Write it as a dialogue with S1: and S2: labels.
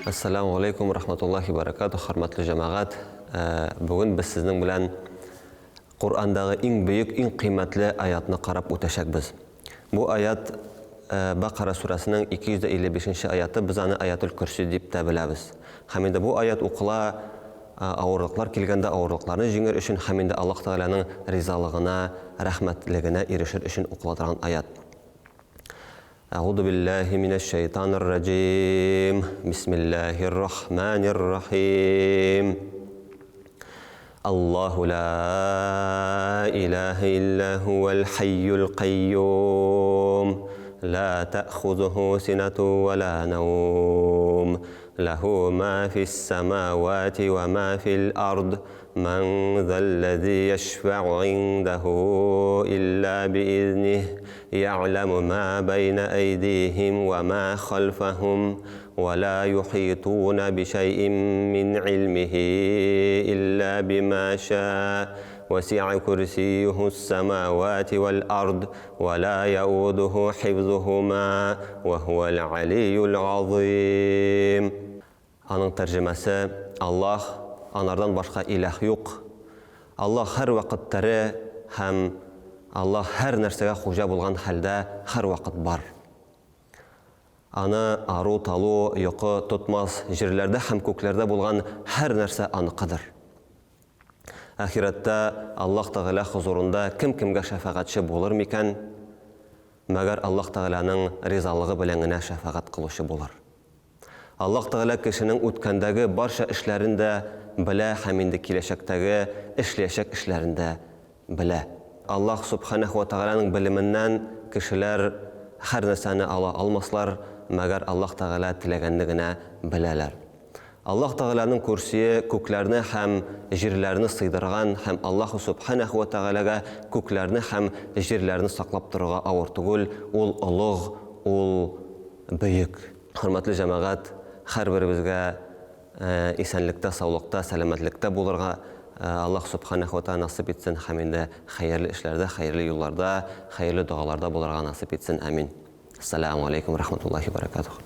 S1: Ассаламу алейкум рахматуллахи баракату, хөрмәтле җәмәгать. Э, бүген без сезнең белән Коръәндәге иң бөек, иң кыйммәтле аятны карап үтәчәкбез. Бу аят э, Бакара сүрәсенең 255 нче аяты, без аны Аятул Көрси дип тә беләбез. Һәм инде бу аят укыла э, авырлыклар килгәндә авырлыкларны җиңер өчен һәм инде Аллаһ Тәгаләнең ризалыгына, рәхмәтлегенә ирешер өчен укыла торган аят. Әгуду биллаһи минәш шайтанир раҗим. Бисмиллаһир рахманир рахим. Аллаһу ла илаһа илля хуал хайюл кайюм. Ла та'хузуху синату ва ла наум. Лаху ма фис самавати ва ма фил ард. من ذا الذي يشفع عنده إلا بإذنه يعلم ما بين أيديهم وما خلفهم ولا يحيطون بشيء من علمه إلا بما شاء وسع كرسيه السماوات والأرض ولا يؤوده حفظهما وهو العلي العظيم. Аның тәрҗемәсе, Аллаһ, Анардан башка иләһ юк. Аллаһ һәрвакыт тере һәм Аллаһ һәр нәрсәгә хуҗа булган хәлдә һәрвакыт бар. Аны ару-талу, йокы тотмас, җирләрдә һәм күкләрдә булган һәр нәрсә Аныкыдыр. Ахирәттә Аллаһ Тәгалә хозурында кем кемгә шәфәгатьче булыр микән? Мәгәр Аллаһ Тәгаләнең ризалыгы белән генә шәфәгать кылучы булыр. Аллаһ Тәгалә кешенең үткәндәге барча эшләрен дә белә һәм инде киләчәктәге эшлиячәк эшләрен дә белә. Аллаһ Сүбхәнәһү вә Тәгаләнең белеменнән кешеләр һәр нәрсәне ала алмаслар, мәгәр Аллаһ Тәгалә теләгәнне генә беләләр. Аллаһ Тәгаләнең Көрсие күкләрне һәм җирләрне сыйдырган һәм Аллаһу Сүбхәнәһү вә Тәгаләгә күкләрне һәм җирләрне саклап торырга авыр түгел, Ул олуг, Ул бөек. Хөрмәтле җәмәгать, һәрберебезгә исәнлектә, саулыкта, сәламәтлектә булырга Аллаһ Сүбхәнәһү вә Тәгалә насыйп итсен һәм инде хәерле эшләрдә, хәерле юлларда, хәерле догаларда булырга насыйп итсен. Амин. Ассаляму алейкум рахматуллахи баракатух.